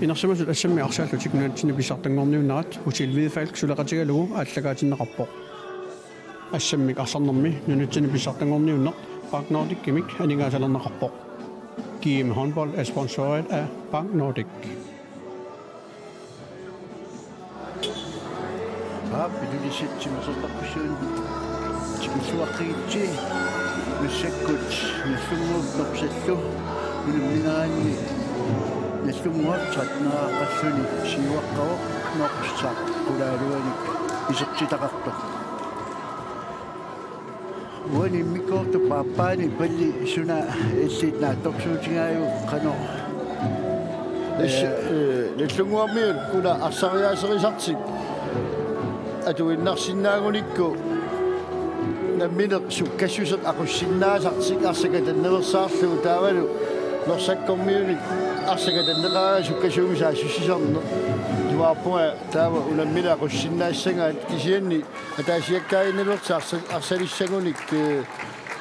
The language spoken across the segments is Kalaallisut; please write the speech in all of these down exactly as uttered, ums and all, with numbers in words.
Inersimasut assammik arsaallutik nunatsinni pissartanngorniunnerat Hotel Hvidefalk suleqatigalugu aallakaatinneqarpoq. Assammik arsarnermi nunatsinni pissartanngorniunneq Bank Nordicimik aningaasalerneqarpoq. G M Håndbold er sponsoreret af Bank Nordic. Aap, ilulisitsi masortarpussuun tikilluaqqigitsi massakkut Nagdlunguup Norsarlu unammineranni Nagdlunguaq tretten-aaqqalluni siuaqqavoq Norsaq qulaaluanik isertitaqartoq. Uani immikkoortup aappaani palli suna illit naatsorsuutigaajuk qanoq? Tassa, eh, eh, Nagdlunguarmiut una arsariaaserisartik atuinnarsinnaagunikku nammineq sukkassuseq aqussinnaasartik arsaq katanneqarsaarlugu taavalu Norsakkormiunik arsaq katanneqaraangat sukkasuumik saassussisarneq. Isumaarpunga taava unammineq aqussinnaassagaat kisianni ataasiakkaaginnalertik arsa-, arsalissagunik, eh,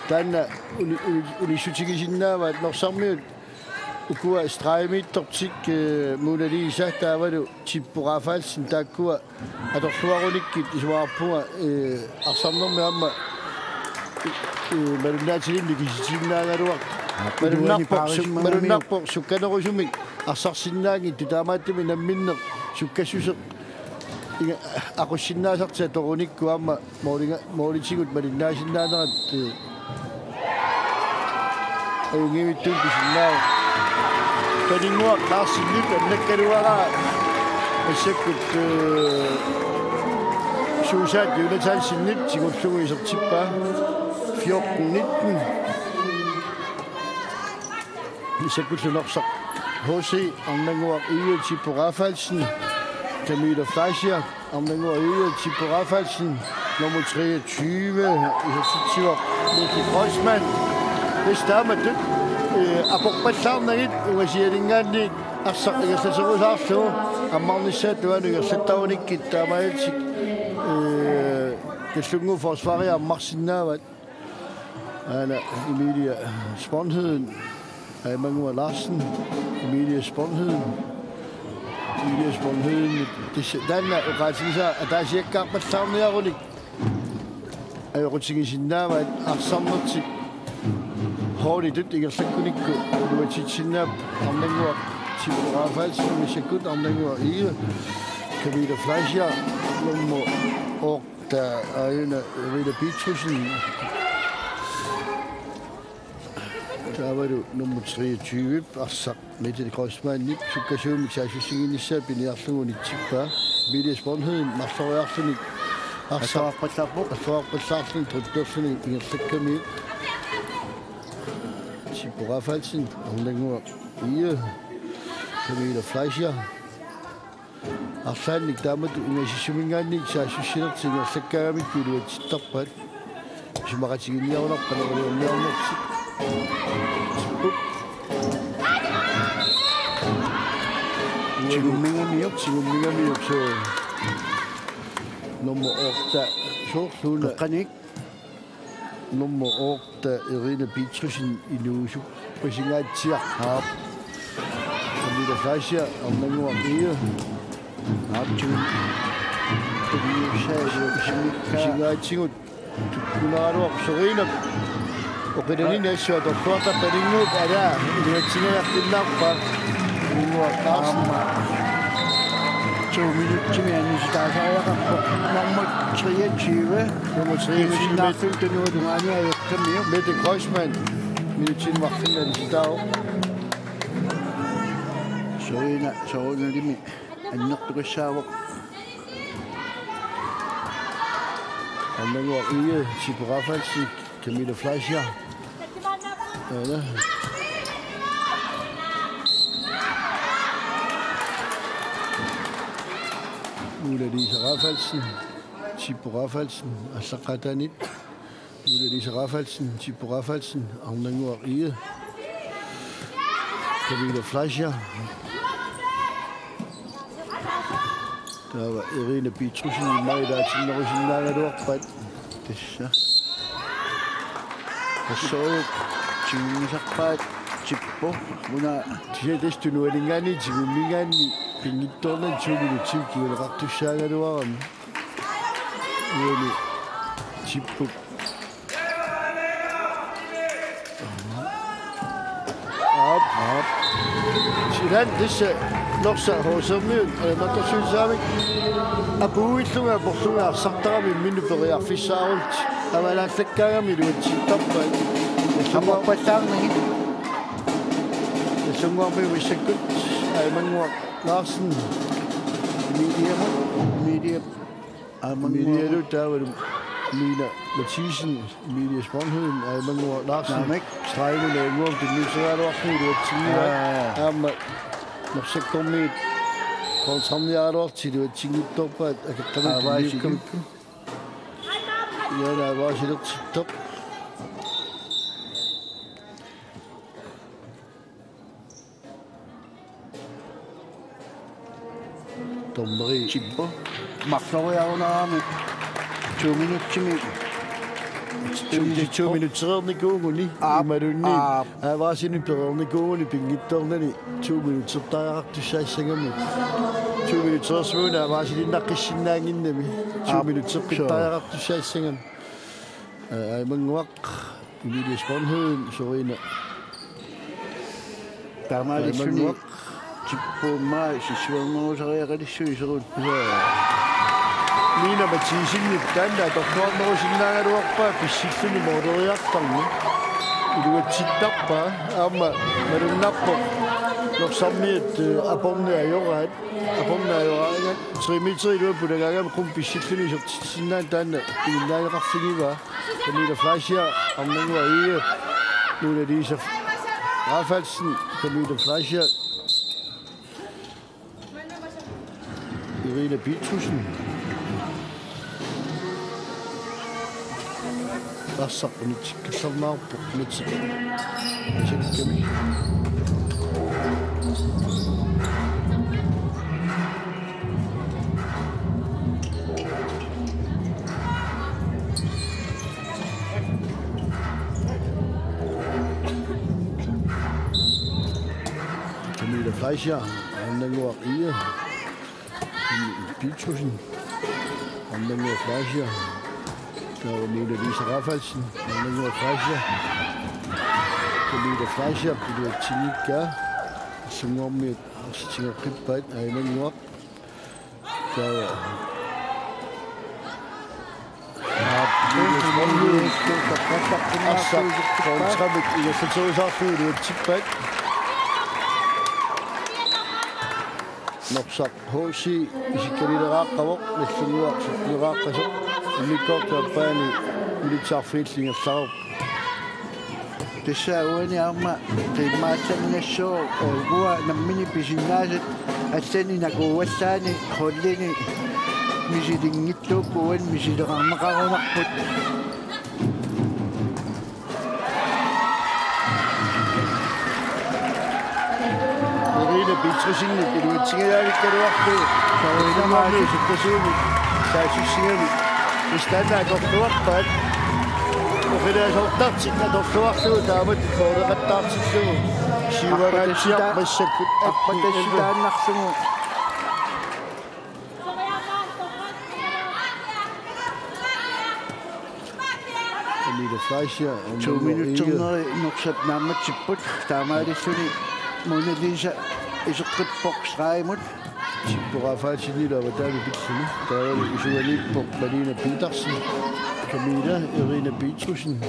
taanna uni-, uni-, unissutigisinnaavaat Norsarmiut ukua stregimiittortik, eh, Mona Lisa taavalu Tippo Rafaelsen taakkua atorluarunikkit isumaarpunga, eh, arsarnermi aamma, eh, malunnaatilimmik kisitsinnaagaluaq. Aap, malunnarpoq iluani su-, paarisimmanngamiuk. Malunnarpoq sukkanerusumik arsarsinnaanngitsoq taamaattumik namminneq sukkassuseq inga-, aqussinnaasartik atorunikku aamma mooliga-, moolitigut malinnaasinnaanerat, eh, ajunngivittunik pisinnaavoq. Paninnguaq Larsenip annakkaluaraa massakkut, eh, Suusaat Jonathansenip tigullugu isertippaa. Fjorten nitten. Massakkullu Norsaq H C, Arnannguaq Egede, Tippo Rafaelsen, Camilla Fleischer, Arnannguaq Egede, Tippo Rafaelsen, nummer treogtyve, isertitsivoq Mette Kreuzmann. Tassa taamatut, eh, aporpallaarnagit ungasianinngaanniit arsaq ingerlaterusaarlugu ammarnissaat tungaanut ingerlattarunikkit taamaalillutik, eh, Nagdlunguup forsvaria ammarsinnaavaat. Aana Emilie Sponheden, Aimangua Larsen, Emilie Sponheden, Emilie Sponheden, tassa taanna oqaatigisaa ataasiakkaarpallaarniarunik ajoqutigisinnaavaat arsarnertik holditut ingerlakkunikku iluatsitsinnaapput. Arnannguaq Tippo Rafaelsen massakkut, Arnannguaq Egede, Camilla Fleischer, nummer otte, aajuna Irina Petrussen. Taavalu nummer treogtyve, arsaq Mette Kreuzmannip sukkasuumik saassussiginissaa piniarlugu unitsippaa. Emilie Sponheden marloriarluni arsaq. Atuarpallaarpoq. Atuarpallaarluni driblerluni ingerlakkamiuk. Tippo Rafaelsen, Arnannguaq Egede, Camilla Fleischer. Arlaannik taamatut ingasissuminngaanniit saassussinertik ingerlakkaangamikku iluatsittarpaat. Isumaqatiginninniarunarpoq qanoriliorniarnertik. Tigummigamiuk. Tigummigamiuk, suu. Nummer otte. Soorlu una. Qeqqanik. Nummer otte, Irina Petrussen, inuusuppasingaatsiaq. Aap. Camilla Fleischer, Arnannguaq Egede. Aap, tigummik. Tigummik iluatsinnaatsigut. Tukkunaraluaq Sorinap. Oqilani assut atorluartarpoq, Paninnguup, alaa, iluatsingajaqqinnaarpaa. Paninnguaq Larsen. Aamma. To minutsimi anissitaasariaqarpoq. Nummer treogtyve. Nummer treogtyve. Iluatsinnaarluni tunuata tungaani ajoqamiuk. Mette Kreuzmann. Minutsini marlunni anissitaavoq. Sorina, Sorinalimi annertugassaavoq. Arnannguaq Egede, Tippo Rafaelsen, Camilla Fleischer. Aana. Ulla Lisa Rafaelsen, Tippo Rafaelsen, aallaqqaataaniit. Ulla Lisa Rafaelsen, Tippo Rafaelsen, Arnannguaq Egede. Camilla Fleischer. Taava Irina Petrussen immaqa ilaatinnerusinnaagaluarpaat. Tassa. Tassuup tigummisarpaat. Tippoq una. Tisa tassa tunuaninngaanniit tigumminngaanniit pinngitsoornani to minutsit kinguneqartussaagaluarami. Uani Tippoq. Aap, aap. Silan tassa Norsaq H C-miut, eh, natorsuusaamik. Apuuillunga aporlunga arsartarami imminnut periarfissaarullutik. Avalaallakkaangami iluatsittarpaat. Aporpassaarnagit. Tassunngormi massakkut Aimannguaq Larsen. Emilia, Emilia. Aimannguaq. Emilialu taavalu Mina Mathisen, Emilie Sponheim, Aimannguaq Larsen. Naamik. Stregimut ajunnguamik tunniussagaluarlugu iluatsinngilaa. Aa. Aamma Norsakkormiut kontrarniaraluarlutik iluatsinngitsoorpaat akeqqamik. Aavaasilu. Tunniukkamikku. Iana aavaasilertittoq. Dommeri. Tippoq. Marloriarunarami. To minutsimik. To, to minutsereernikuuguni. Aap. Imaluunniit. Aap. Aavaasinut pereernikuuguni pinngitsoornani to minutsertariaqartussaassagami. To minutsereersimaguni aavaasilinnaqqissinnaannginnami. To. Aap. Minutseqqittariaqartussaassagami. Aa, Aimannguaq. Emilie Sponheim, Sorina. Taamaalilluni. Aimannguaq. Tippoq aamma sissimannerusariaqalissuisoruut. Jaa. Mina Mathiesen taanna atorluarnerusinnaagaluarpaa pissilluni mooleriartarneq. Iluatsittarpaa aamma malunnarpoq. Norsarmiut, eh, aporneq ajoraat. Aporneq ajoraangat. Tre meter iluappoq nagaagami qummi pissilluni isertitsisinnaanera taanna iginnaaneqarfigivaa. Camilla Fleischer, Arnannguaq Egede, Mona Lisa Rafaelsen, Camilla Fleischer, Irina Petrussen. Arsaq unitsikkallarnaarpoq, unitsi. Sikkami. Camilla Fleischer, Arnannguaq Egede, Petrussen, Arnannguaq Fleischer, taava Mona Lisa Rafaelsen, Arnannguaq Fleischer, Camilla Fleischer, iluatsinngikkaa, tassunngormiut arsaq tigoqqippaat, Aimannguaq, taava. Arsaq kontramik ingerlaterusaarlugu iluatsippaat. Norsaq H C isikkalileraqqavoq, Nagdlunguaq sytteneraaqqasoq, immikkoortup aappaani minutsit arfinillit ingerlareerput. Tassa uani aamma qiimmaassaminassuuvoq, eh, ukua namminneq pisinnaasat allanik nakuuallaanni holdini misilinngitsuupput, uani misileqarneqarunarput. Irina Petrussenip iluatsingajavikkaluarlugu. Soorunami sukkasuumik saassussigami. Istaanna atorluarpaat. Oqiliasoortartik atorluarlugu taamatut pooleqattaartillugu. Siuaraatsiaq massakkut. Arpatassutaannarlugu. Camilla Fleischer, to minutsit Norsap naammatsipput, taamaalilluni Mona Lisa iseqqippoq stregimut. Tippoq Rafaelsen ilaava taanna pilluni. Taavalu isuaniippoq Malene Petersen. Camilla, Irina Petrussenip.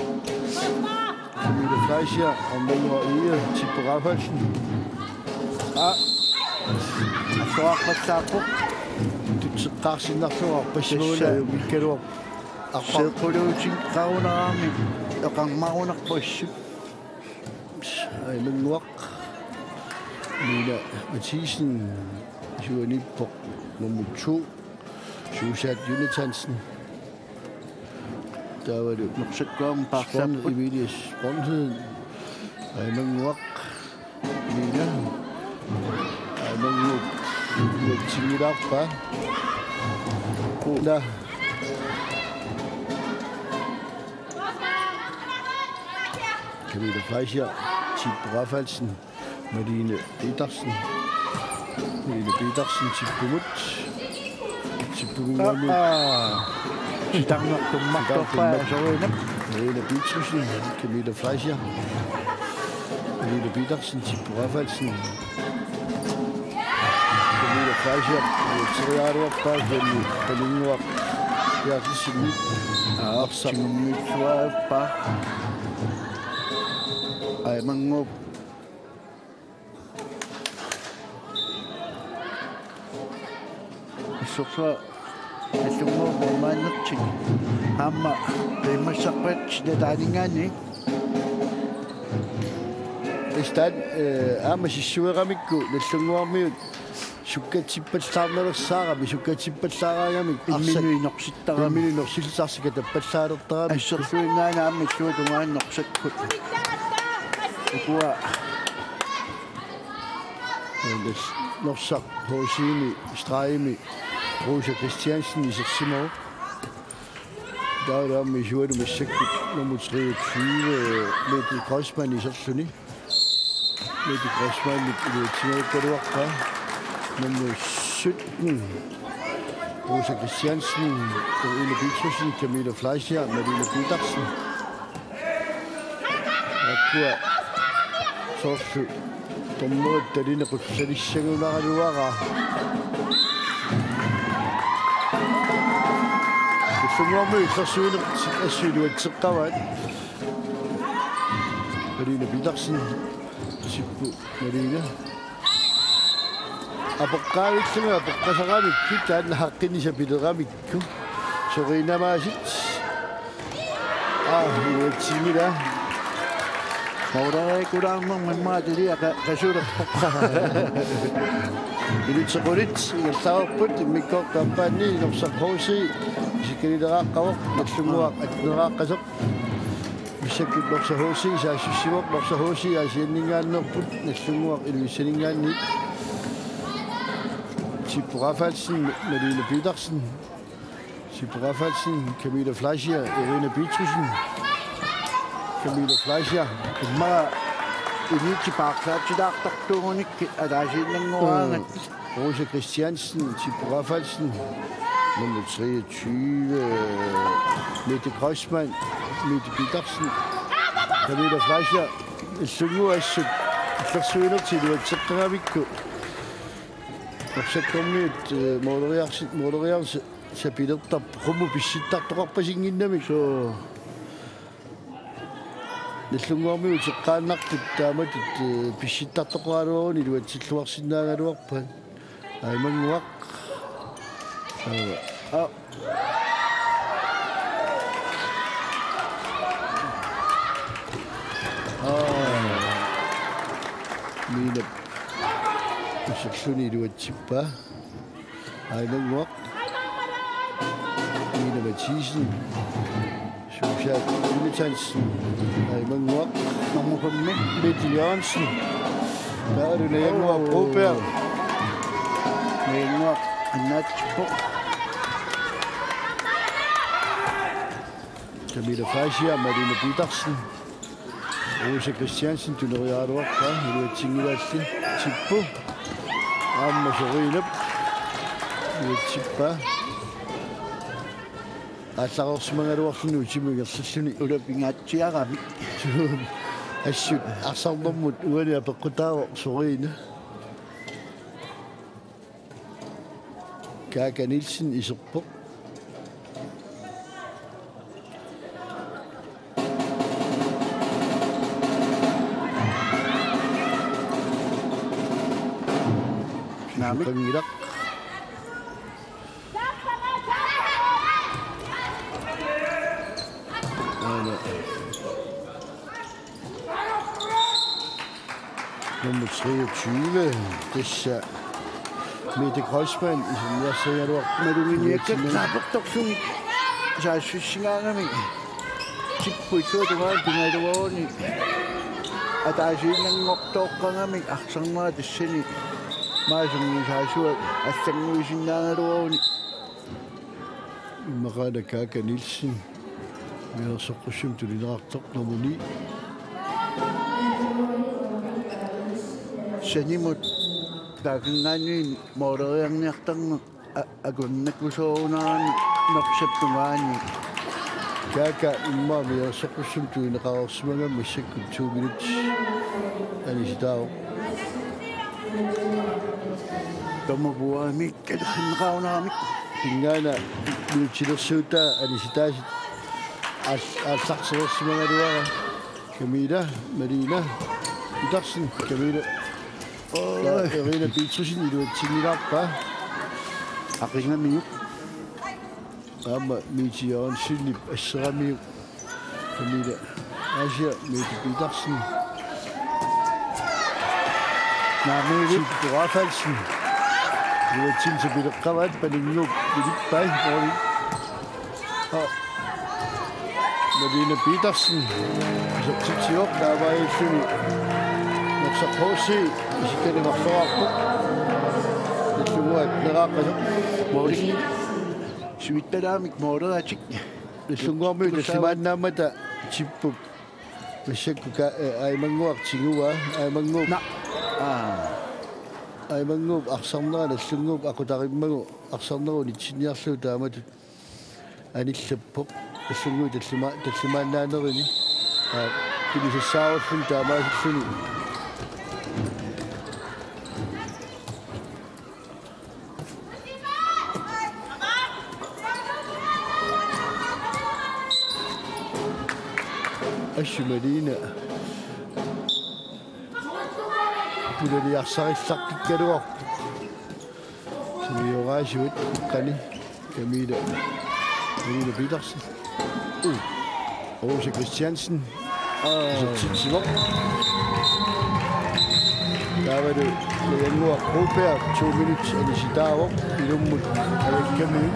Camilla Fleischer, Arnannguaq Egede, Tippoq Rafaelsen. Aa. Atuarpallaarpoq. Tutseqqaarsinnarlugu arpassimaguna. Tassa. Ajunngikkaluarpoq. Arpa-. Seeqquluutigeqqaarunarami eqqarmarunarpoq assut. Aimannguaq. Mina Mathisen. Isuaniippoq nummer to. Susaat Jonathansen. Taavalu Norsakkuam Spon-, paarsaapput. Emilie Sponheim. Aimannguaq. Mina. Aimannguaq. Iluatsinngilaa. Ila. Camilla Fleischer. Tippu Rafaelsen, Malene Petersen. Malene Petersen, Tippumut. Tippumut. Aa, aa. Sitarnertummartorpaa. Sitarnertummartorpaa. Soorunami. Malene Petersen, Camilla Fleischer. Malene Petersen, Tippu Rafaelsen. Camilla Fleischer, teriaruarpaa, Jenny Paninnguaq. Aa, Arsa. Timmisuaappa. Aimannguup. Assorsuaq Nagdlunguup maannertik. Aamma qiimmassarpat silataaninngaanniit. Istaan, eh, aamma sissueramikku Nagdlunguarmiut sukkatsippallaarnalersaarami, sukkatsippallaaraangamik imminut arsaq inorsittaramik. Imminut inorsittaramik, arsaq katappallaalertarami. Assorsuinnaana aamma illuatungaanut Norsakkut. Ukua. Norsaq H C-mi stregimi Rosa Christiansen isersimavoq. Taava aamma isualu massakkut nummer treogtyve, Mette Kreuzmann iserluni. Mette Kreuzmannip iluatsingajaluarpaa. Nummer sytten, Rosa Christiansen, Ulla Petersen, Camilla Fleischer, Malene Petersen. Taakkua soorlu dommerit talinequssalissannguaraluaraa. Nagdlunguarmiut illersuinertik assut iluatseqqavaat. Malene Petersen, Tippu, Malene. Apoqqaavillunga apoqqasaramikku, taanna haqqinissaq pileramikku. Sorinamaasit. Aa, iluatsinngilaa. Maulariikulaarnermi maatiliaqa qasulerpoq. Ilitsequlit ingerlaarput, immikkoortup aappaanni Norsaq H C isikkalileraqqavoq, Nagdlunguaq atteneraqqasoq. Massakkut Norsaq H C saassussivoq, Norsaq H C Aasianninngaanneerput, Nagdlunguaq Ilulissaninngaanniit. Tippu Rafaelsen, Malene Petersen. Tippu Rafaelsen, Camilla Fleischer, Irina Petersen. Camilla Fleischer. Immaqa inuit paarlaatsilaartartuugunik ataasiinnanngoraangat. Rosa Christiansen, Tippu Rafaelsen, nummer treogtyve, Mette Kreuzmann, Mette Petersen, Camilla Fleischer, Nagdlunguup assut illersuinertik iluatseqqagamikku. Norsakkormiut, eh, mooleriarsi-, mooleriarsi-, sapilertarput qummut pissittartoqarpasinnginnamik. Suu. Nagdlunguarmiut uteqqaannartut taamatut, eh, pissittartoqaraluarunik iluatsilluarsinnaagaluarpaat. Aimannguaq. Aa. Aa. Aa. Miinap iserluni iluatsippaa. Aimannguaq. Ina Mathisen. Suusaat Jonathansen. Aimannguaq. Nummer fem. Mette Jørgensen. Taavalu Najannguaq Broberg. Najannguaq annaatippoq. Camilla Fleischer, Malene Petersen. Rosa Christiansen tuneriaraluarpaa, iluatsinngilaalli. Tippu. Aamma soriinap. Iluatsippaa. Aallareersimagaluarluni utimut ingerlalluni. Ulapingaatsiarami. Assut arsarnermut uani apeqqutaavoq soriina. Kaaka Nielsen iserpoq. Naamik. Qanngilaq. Aana. Nummer treogtyve, tassa Mette Kreuzmann, iserniarsarigaluarpoq. Maluginiakkat naapertorlugit saassussigaangami. Tippu illuatungaanut pigaluarunik. Ataasiinnanngortooqqagamik arsarnera tassani. Maasummi saassuat allannguisinnaagaluarunik. Immaqaana Kaaka Nielsen. Mianersoqqussummik tunineqartoq nummer ni. Tanimut taakanngaanniit mooleriarniartarneq a-, akunnakusoorunarami Norsap tungaani. Kaaka immaqa mianersoqqussummik tunineqareersimagami massakkut to minut anisitaavoq. Tamakkuami kalerrinneqarunaramik. Pingaana minutsilersuutaa anisitaasoq aal-, aallartereersimagaluarpaa. Camilla, Malene Petersen, Camilla. Oi. Irina Petersen iluatsinnilaarpaa. Aqigamiuk. Aamma Mette Jørgensenip asseramiuk. Camilla Asia, Mette Petersen. Naamik. Tippu Rafaelsen. Iluatsinni sapileqqavaat, Paninnguup ilippai, måli. Aa. Malene Petersen. Isertitsivoq taamaalilluni. Norsaq H C isikkaneq marloraarpoq. Nallunnguaq neraaqqasoq. Måli. Sivittalaamik mooleriatik. Nallunnguarmiut tallimaannaammata Tippup. Massakkut ka-, eh, Aimannguaq tiguaa, Aimannguup. Na. Aa. Aimannguup arsarnera Nallunnguup aqutarimmagu arsarnera unitsinniarlugu taamatut anillappoq. Nallunnguit tallima-, tallimaannaanerini. Aa, pinissaarullugu taamaasilluni. Assut Malene. Pulaliarsarissaqqikkaluarpoq. Tuioraasuat qani. Camilla. Camilla Petersen. Uh. Rose Christiansen. Aa. Isertitsivoq. Taavalu Nallunnguaq Broberg to minut anisitaavoq ilummut ajakkamiuk.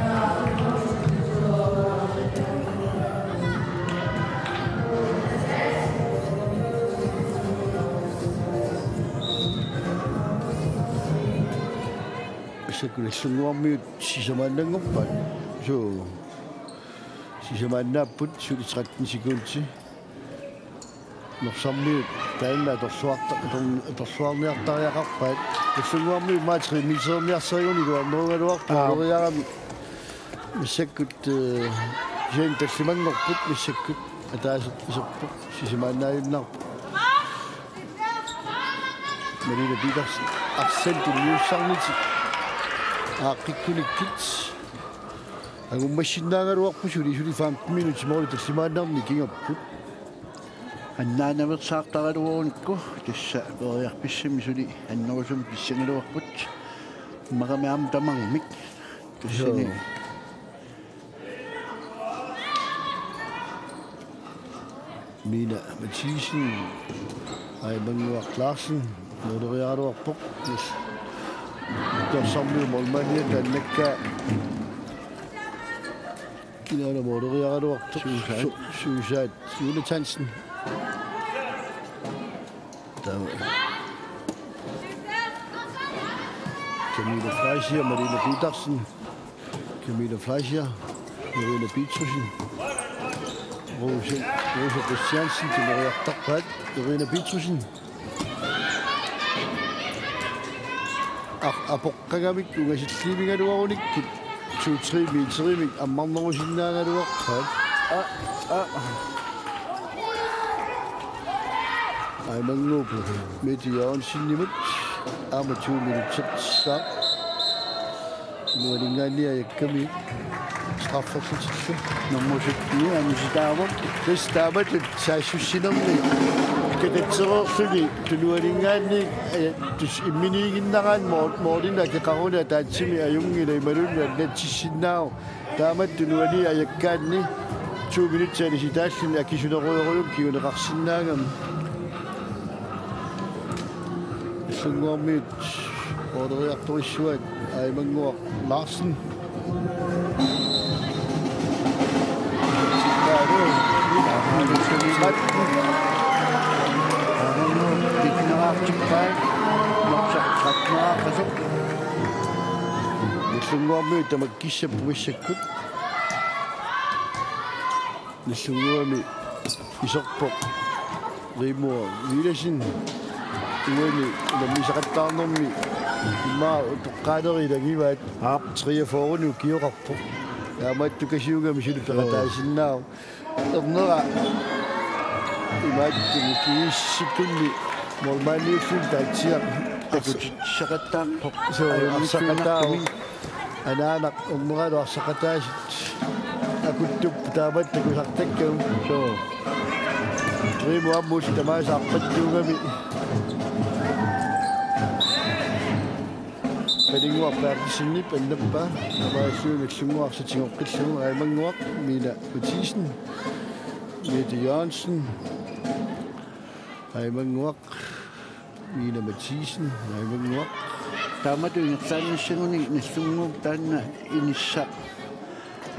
Massakkut Nallunnguarmiut sisamaannanngorpaat. Suu. Sisamaannaapput suli tretten sekundi. Norsarmiut taanna atorluarta-, ator-, atorluarniartariaqarpaat. Nallunnguarmiut maatri miserniarsarigun iluarnerugaluarpoq. Aa. Mooleriarami massakkut, eh, kisianni tallimanngorput massakkut ataaseq iserpoq sisamaannaajunnaarpoq. Malene Petersen arsaq tunniussarniti aaqqikkunikkit. Angummassinnaagaluarput suli suli femten minutsit måli tallimaannarneq ikigapput. Annaanaveersaartaraluarunikku tassa periarfissamik suli annerusumik pissagaluarput. Immaqa aamma tamarmik. Tassani. Joo. Mina Mathisen, Aimannguaq Larsen, mooleriaraluarpoq. Yes. Norsarmiut målmandiat taanna. Kinaana mooleriaraluartoq. Suusaat. Su-, Suusaat Jonathansen. Taava. Camilla Fleischer, Malene Petersen. Camilla Fleischer, Irina Petersen. Rose, Rose Christiansen, timeriartarpaat. Irina Petersen. Aa, apoqqagamik ungasillivigaluarunikkit to-tre meterimik ammarnerusinnaagaluarpaat. Aa, aa. Aimannguup Mette Jørgensenimut aamma to minutsit. Tunuaninngaanniit ajakkamiuk strafferlutillu. Nummer sytten anisitaavoq. Tassa taamatut saassussinermi katatsereerluni tunuaninngaanniit, eh, tus-, imminiiginnaraanni mål-, målinik akeqaruni ataatsimi ajunngilaq imaluunniit annatsissinnaavoq. Taamatut tunuaniit ajakkaanni to minutsit anisitaalluni akisunerujorujummik kinguneqarsinnaagami. Nallunnguarmiut mooleriartorissuaat Aimannguaq Larsen. Aimannguaq tretteneraartippaat, Norsaq tretteneraarpasoq. Nallunnguarmiut tamakkissapput massakkut. Nallunnguami iserpoq Rigmor Villadsen. Uani unammisaqattaarnermi immaqa utoqqaanerit ilagivaat. Aap. Treogfyrre-ni ukioqarpoq. Taamaattukasiugami suli peqataasinnaavoq. Ernera imaattumik kisianni målmandiulluni taatsiaq akutissaqattaarpoq. Soo, arsaqataavoq. Anaanaq erneralu arsaqataasut akuttup taamatut takusartakkagut. Soo. Rimo ammut tamaasa arpattuugami. Paninnguaq Berthelsenip annappaa. Tamaasa Nagdlunguaq arsaq tigoqqillugu. Aimannguaq Mina Mathisen. Mette Jørgensen. Aimannguaq Mina Mathisen. Aimannguaq. Taamatut ingerlaannassaguni Nagdlunguup taanna inissaq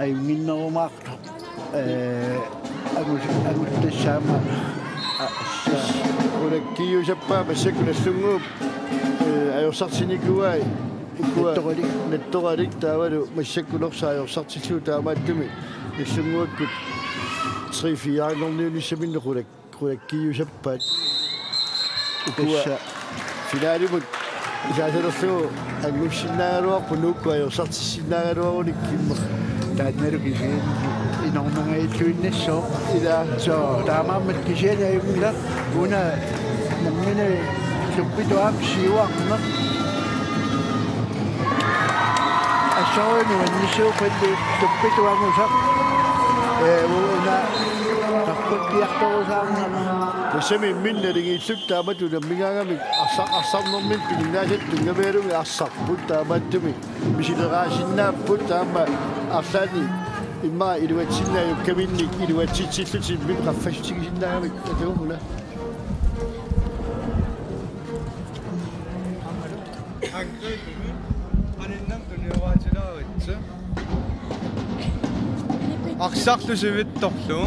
ajunnginnerumaartoq. Ee, angus-, angutassaama. Aa, assa. Qulakkiusappaa massakkut Nagdlunguup, ee, ajorsartinikuuai. Ikkua. Nattoralik. Nattoralik taavalu massakkut Norsaq ajorsartillugu taamaattumik Nagdlunguakkut tre-fire-nngorniunissaminnut qulak-, qulakkiusappaat. Ukua. Tassa. Finalimut isaasalerlugu angussinnaagaluarput Nuukkut ajorsartissinnaagaluarunik kimmer. Taannalu kisianni inornungaitsuinnassooq. Ilaa. Soo, taamaammat kisianni ajunngilaq una nammineq suppitut aamma siuarneq. Assorujussuaq nuannissuuppalli suppitut angusaq. Ee, una taqqukkiartorusaarneq. Tassami imminnut naligiilluta taamatut unammigaangamik arsa-, arsarnermik piginnaasat tunngamialumi arsarput taamaattumik misileraassinnaapput taama arlaanni immaqa iluatsinnaajukkaminnik iluatsitsillutik imminnut qaffassutigisinnaagami atuuguna. Angrebimi qaninnam tunioraatilaritsi. Arsarlu sivitsorlu.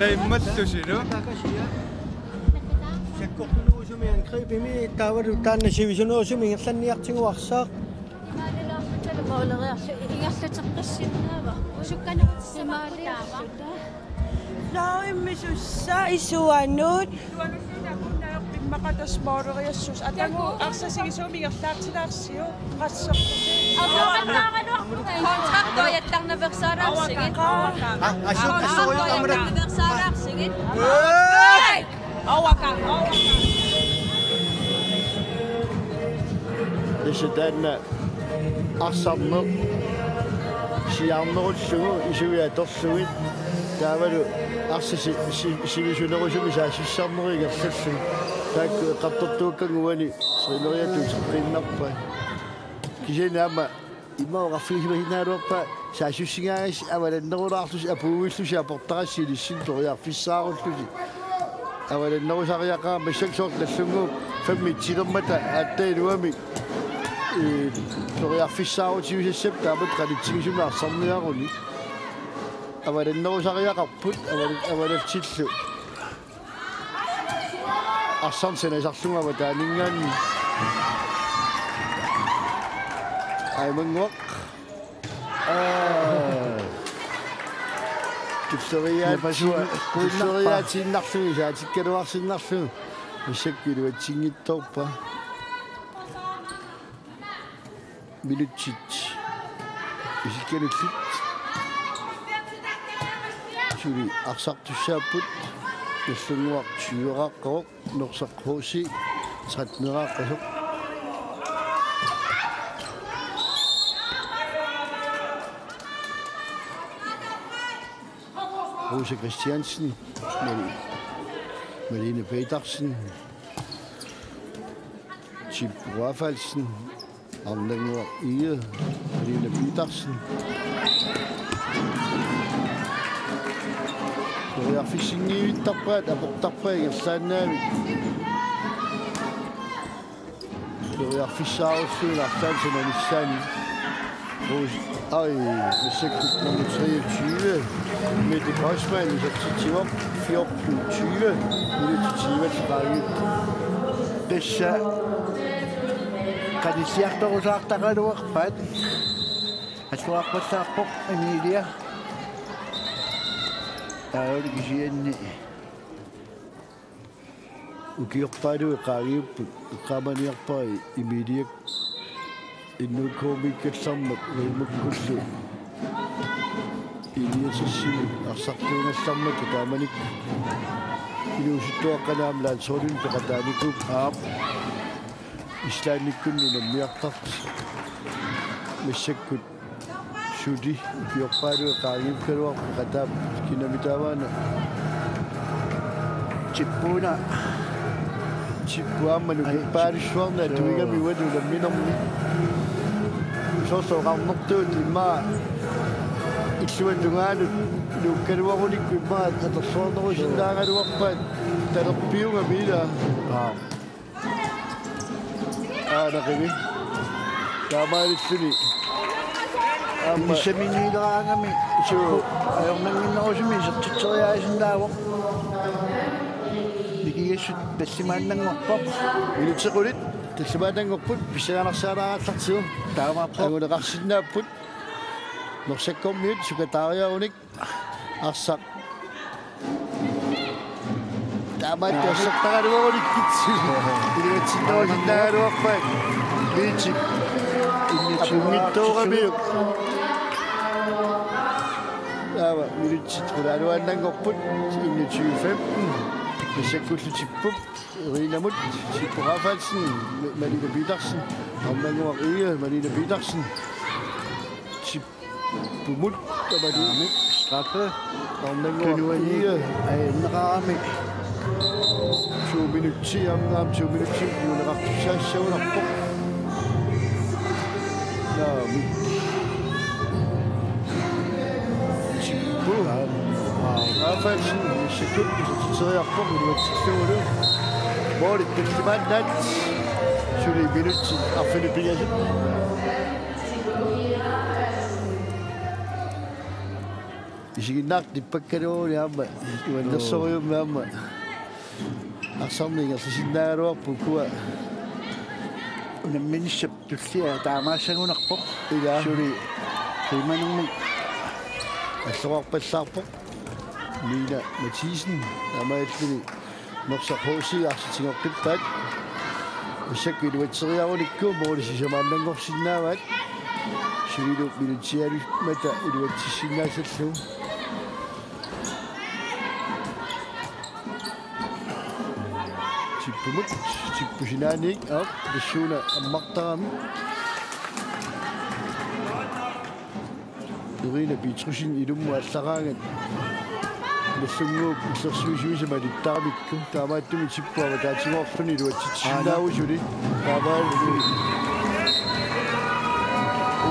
Qimmallusilu. Sakkortunerusumi angrebimi taavalu taanna sivisunerusumi ingerlanniartigu arsaq. Imaalilaarluta måleriarlu ingerlateqqissinnaava? Sukkanerutissimaarluta. Fløjimi sussa isuanut. Isuanut suuna kunnaaq pimmaqatas måleriassuusoq. Atagu arsaq sivisuumi ingerlaartilaarsiuk. Qasserlusi. Kontraktujattarnaveersaalaarsigit. Aa, asuk, asuk, kontraktujattarnaveersaalaarsigit. Hej! Tassa taanna arsarneq siaarnerullugu isuiatorlugit taavalu arsaq si-, si-, sivisunerusumi saassussisarnerup ingerlallugu. Taakku eqqartortuukkagut uani træneriatut uteqqiinnarpai. Kisianni aamma immaqa oqarfigisimasinnaagaluarpaa saassussigaangassi avalannerulaarlusi apuuvillusi aportarassi ilissinnut periarfissaarullusi. Avalannerusariaqarami massakkut soorlu Nagdlunguup fem-it-tilermata aatsaat iluamik. Ee, periarfissaarutigisassappat taamatut qanitsigisumik arsarniaruni. Avalannerusariaqarput aval-, avalatsillu. Arsaq sanasarlugu avataaninngaanniit. Aimannguaq. Aa. Tulleriiaatsi-, napasua kuinnarpaa. Tulleriiaatiinnarlugu isaatikkaluarsinnarlugu. Massakkut iluatsinngitsoorpaa. Minutsit isikkanillit. Suli arsartussaapput. Nagdlunguaq tyveqaqqavoq, Norsaq H C tretten-eqaqqasoq. Rosa Christiansen, Mali-, Malene Petersen, Chip Rafaelsen, Arnannguaq Egede, Malene Petersen. Periarfissinngivittarpaat, aportarpaat ingerlaannaavik. Periarfissaarullugu arlaannik sananissaanni. Rose, ai, massakkut nummer treogtyve, Mette Postmann, isertitsivoq, fjorten tyve, minutsit tyve qaangiupput. Tassa qanitsiartorusaartaraluarpaat. Attuarpassaarpoq Emilia. Taavalu kisianni Ukiorpaaluit qaangiupput, eqqaamaniarpara Emiliak N K-miikkallarmat Reimakkullu Eliassenimik arsartuugallarmata taamanikkut inuusuttuaqqanit aamma landsholdimik peqataanikuupput. Aap. Islandikkut unammiartartut massakkut suli ukiorpaaluit qaangiukkaluarput peqataapput kinamitaavaana. Tippuuna. Tippu aamma nukippaalussuarnik atuigami uani unamminermi. Soorlu oqarnertuut immaqa illuata tungaanut nuukkaluarunikku immaqa atorluarnerusinnaagaluarpaat talerpiugami ilaa. Aap. Aa, naqimi. Taamaalilluni. Aamma. Inissaminiileraangami. Suu. Ajornannginnerusumik isertitseriaasinnaavoq. Nikingassut tallimaannanngorpoq. Minutsit qulit tallimaannanngorput, pissanganarsaalaarallartigu. Taamaappoq. Anguneqarsinnaapput. Norsakkormiut sukataariarunik. Arsaq. Taamaattoq assertaraluarulikkit. Iluatsinnerusinnaagaluarpaat. Viitip. Apunngitsooramiuk. Taava minutsit qulaaluaannanngorput. Enogtyve femten. Massakkullu Tippup. Erinamut. Tippu Rafaelsen. Malene Petersen. Arnannguaq Egede. Malene Petersen. Tip- Tippumut tamarmik. Straffe. Arnannguaq Egede. Aajunneqarami. To minutsi, aamma to minutsi, unaqartussaassagunarpoq. Naamik. Tippu. Rafaelsen, massakkut, isertitseriarpoq, iluatsillugulu. Målit tallimaannaat. Suli minutsit arfineq-pingasut. Isiginnaartut ippakkaluaruni aamma. Nuannersorujussuarmik aamma. Arsarneq ingerlasinnaagaluarpoq ukua. Unamminissap tullia taamaassagunarpoq. Ilaa. Suli qiimanermik. Alloqarpallaarpoq. Miina Mathiesen. Taamaalilluni. Norsaq H C arsaq tigoqqippaat. Massakkut iluatseriarunikku måli sisamaannanngorsinnaavaat. Sulilu minutsialummata iluatsissinnaassallugu. Tippumut, Tippu sinaaniit, aap, tassuuna ammartarami. Irina Petrussenip ilummut allaraangat Nagdlunguup illersuisuisa malittaramikku. Taamaattumik Tippu avataatigoorluni iluatsitsisinnaavaa suli. Taamaalilluni.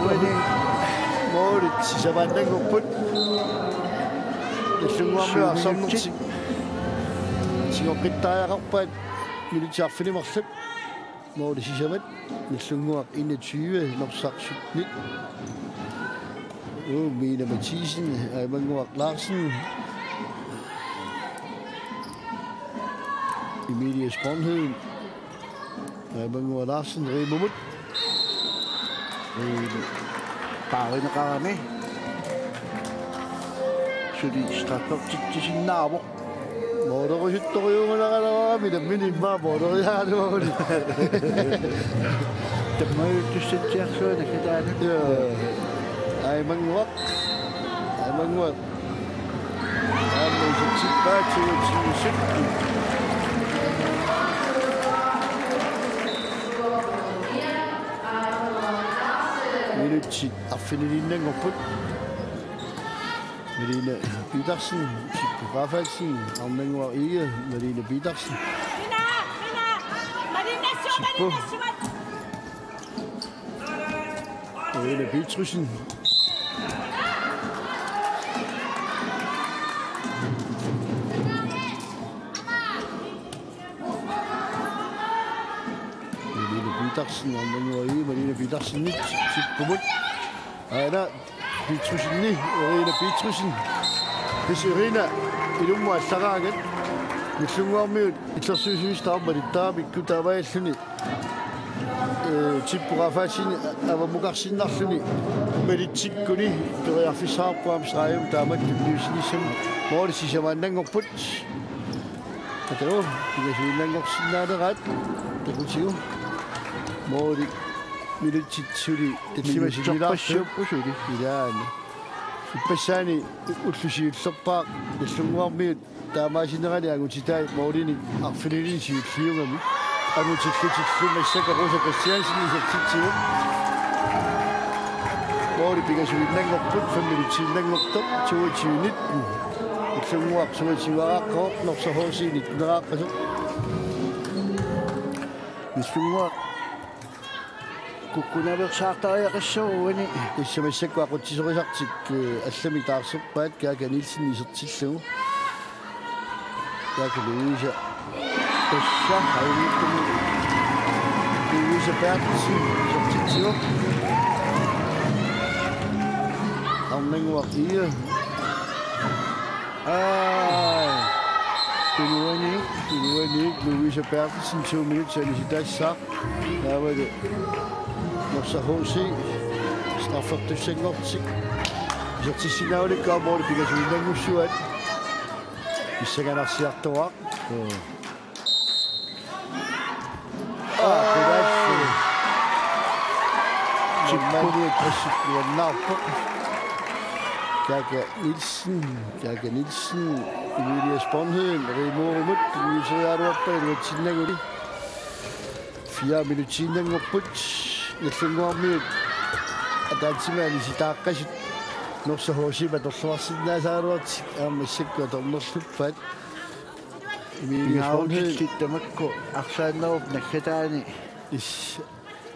Uani. Målit sisamaannanngorput. Nagdlunguarmiut arsarnertik. Tigoqqittariaqarpaat minutsit arfineq-marluk. Måli sisamat, Nagdlunguaq enogtyve, Norsaq sytten. Uu, Miina Mathiesen, Aimannguaq Larsen. Emilie Sponheim. Aimannguaq Larsen, Riimamut. Riimu. Paarineqarami. Suli straffertitsisinnaavoq. Målerusuttorujussuugaluarami nammineq immaqa måleriaraluaruni. Tammaajuttussatsiarsuaq nakataana. Ja. Aimannguaq. Aimannguaq. Aamma isertippaat syvogtyve sytten. Minutsit arfiniliinnanngorput. Malene Petersen, Tippu Rafaelsen, Arnannguaq Egede, Malene Petersen. Tippu. Malene Petersen. Malene Petersen, Arnannguaq Egede, Malene Petersen, Tippumut. Aana Petersenip, Irina Petersen. Tassa Irina ilummut allaraangat. Nagdlunguarmiut illersuisuisa taama malittaramikku taamaalilluni. Ee, Tippu Rafaelsen avammukarsinnarluni malitsikkuni periarfissaqarpoq aamma stregimut taamatut tunniussinissamut. Måli sisamaannanngorput. Taava pingasuinnanngorsinnaaneraat takutigu. Måli minutsit suli tallimasinnilaarput. Minutserpassuupput suli. Ilaana. Ippassaani ulloq siullerpaaq Nagdlunguarmiut taamaasinerani angutitai målinik arfinilinnik siulliugami. Angutillutillu massakkut Rosa Christiansen isertitsivoq. Måli pingasuinnanngorput, fem minutsiinnanngortoq, toogtyve nitten. Nagdlunguaq syvogtyve-aaqqavoq, Norsaq H C nitten-aaqqasoq. Nagdlunguaq kukkunaveersaartariaqassaaq uani. Tassa massakkut aqutsisorisartik, eh, allamik taarserpaat, Kaaka Nielsen isertillugu. Kaaka Louise. Tassa, ajunngittumik Louise Berthelsen isertitsivoq. Arnannguaq Egede. Aa, iluaniik, iluaniik, Louise Berthelsen, to minutsit anisitaassaaq. Taavalu Norsaq H C straffertussanngortik. Isertissinnaagunikku aamma måli pingasuinnanngussuaat. Pissanganarsiartoraaq. Aa, qulaallu. Tipput. Måli assut nuannaarpoq. Kaaka Nielsen, Kaaka Nielsen, Emilie Sponheim, Rimuurumut, tunniusseriaraluarpaa iluatsinnaguli. Fire minutsiinnanngorput, Nagdlunguarmiut ataatsimik anisitaaqqasut, Norsaq H C-p atorluarsinnaasaraluartik, aamma massakkut atornerluppaat. Emilie Sponheim. Pingaarutillit tamakku arsaannerup naggataani. Is,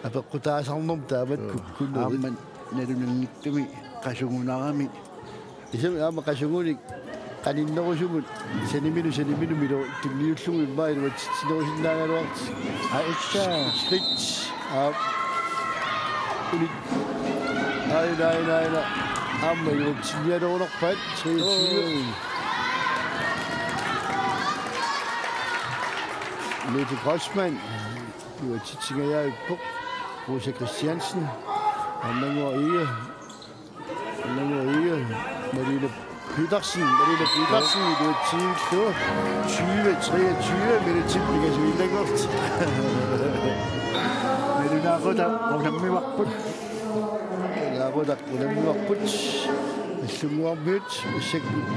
apeqqutaasarnermut taamatut. Joo. Kukkunerit. Aamma nalunanngitsumik qasugunarami. Isami aamma qasugunik qaninnerusumut saniminut saniminut milo tunniullugu immaqa iluatsitsinerusinnaagaluartik. Aa, issa. Skridt. Aa. Ulit. Aina, aina, aina. Aamma iluatsinnialerunarpaat. Treogtyve. Oj. Mette Grossmann. Iluatsitsingajaavippoq. Rosa Christiansen. Arnannguaq Egede. Arnannguaq Egede. Malene Petersen. Malene Petersen. Iluatsiivillugu. Tyve treogtyve. Minutsit pingasuinnanngortik. Nalunaaqutaq unammivarput. Nalunaaqutaq unammivarput. Nagdlunguarmiut massakkut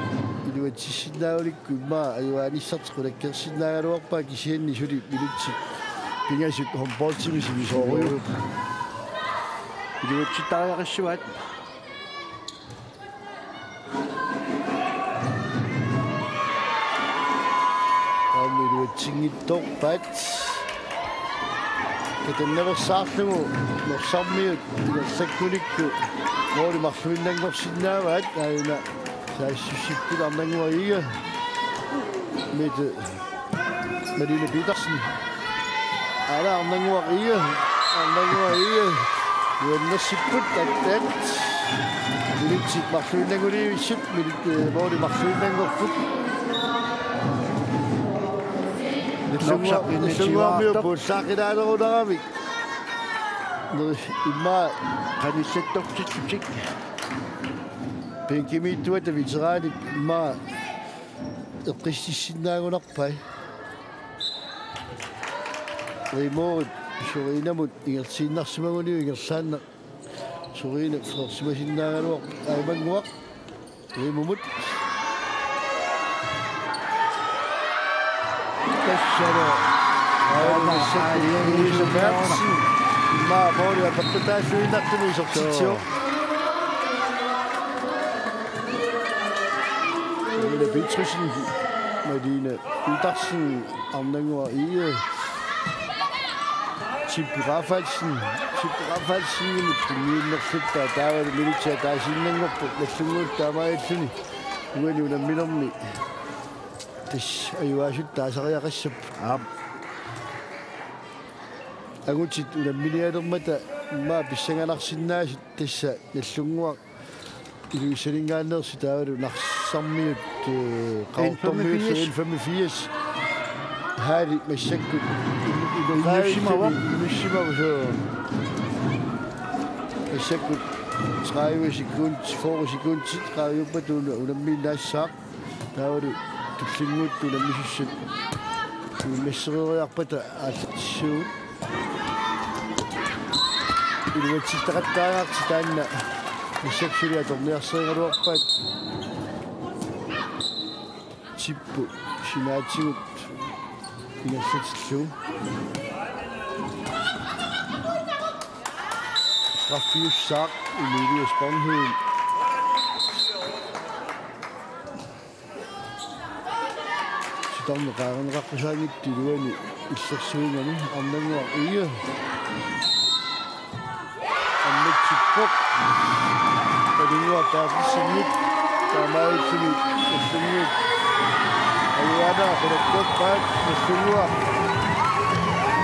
iluatsissinnaagunik immaqa ajugaanissartik qulakkeersinnaagaluarpaat, kisianni suli minutsit pingasut håndboldi sivisuurujuupput. Iluatsittariaqassuaat. Aamma iluatsinngitsoorpaat. Katannaveersaarlugu Norsarmiut ingerlakkunikku måli marluinnanngorsinnaavaat, aajuna saassussipput. Arnannguaq Egede. Mette Malene Petersen. Aana Arnannguaq Egede. Arnannguaq Egede. Nuannersipput attaat. Minutsit marluinnanngorniarput, minut, eh, måli marluinnanngorput. Norsaq Nagdlunguarmiut puullaaqqilaalerulaarami. Immaqa qanillattortillutik. Bænkimiittuata veteranit immaqa eqqississinnaagunarpai. Rimoorip Sorinamut ingerlaannarsimaguniuk ingerlaannaq. Sorina Frederik Simonsen-iugaluaq, Aimannguaq. Rimomut. Tassami. Aimannguaq. Aimannguaq. Berthelsen. Immaqa måli apeqqutaalluinnartumik isertitsivoq. Malene Petersen. Malene Petersen. Arnannguaq Egede. Timpuk Rafaelsen. Timpuk Rafaelsenimut tunniunnerluttaa taavalu minutsit ataasiinnanngorput Nagdlunguaq taamaalluni. Uani unamminermi tassa ajugaasutut taasariaqassapput. Aap. Angutit unamminialermata immaqa pissanganarsinnaasut tassa Nagdlunguaq Ilulissaninngaanneersut taavalu Narsarmiut, eh, Qaqortormiut N femogfirs. N femogfirs. Haali massakkut. Innussimavat. Innussimavat, suu. Massakkut tredive sekund, fyrre sekund, tredive-ppat una-, unammiinnaassaaq. Taavalu tullinnguuttut unammisussat. Immersereeriarpata aallartissuugut. Iluatsittaqattaartarsi taanna. Missaksuli atorniarsarigaluarpaat. Tippu sinaatigut ingerlatillugu. Straffiussaaq Emilie Sponholm. Sitarmi qaarineqaqqusaanngitsoq iluani illersuingami Arnannguaq Egede. Ammitsippoq. Qaninguaq taartissinnik. Taamaalilluni Nagdlunguup ajugaanera qulakkeerpaat. Nagdlunguaq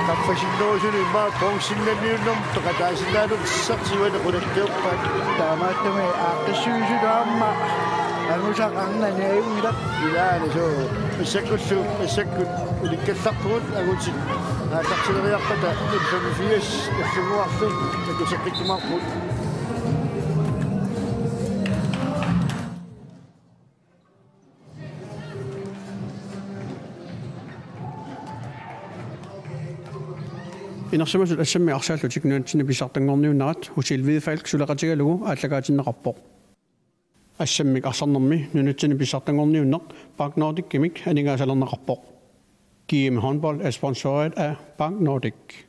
qaffasinnerusuni immaqa bronzennanniunnermut peqataasinnaanertut sisartiuani qulakkeerpaat. Taamaattumik aaqqissuisut aamma angusaq arnani ajunngilaq. Ilaana suu. Massakkullu, massakkut ulikkallarpugut angutit aallartileriarpata N femogfirs Nagdlunguarlu takuseqqikkumaarpugut. Inersimasut assammik arsaallutik nunatsinni pissartanngorniunnerat Hotel Hvidefalk suleqatigalugu aallakaatinneqarpoq. Assammik arsarnermi nunatsinni pissartanngorniunneq Park Nordicimik aningaasalerneqarpoq. G M Håndbold er sponsoreret af Park Nordic.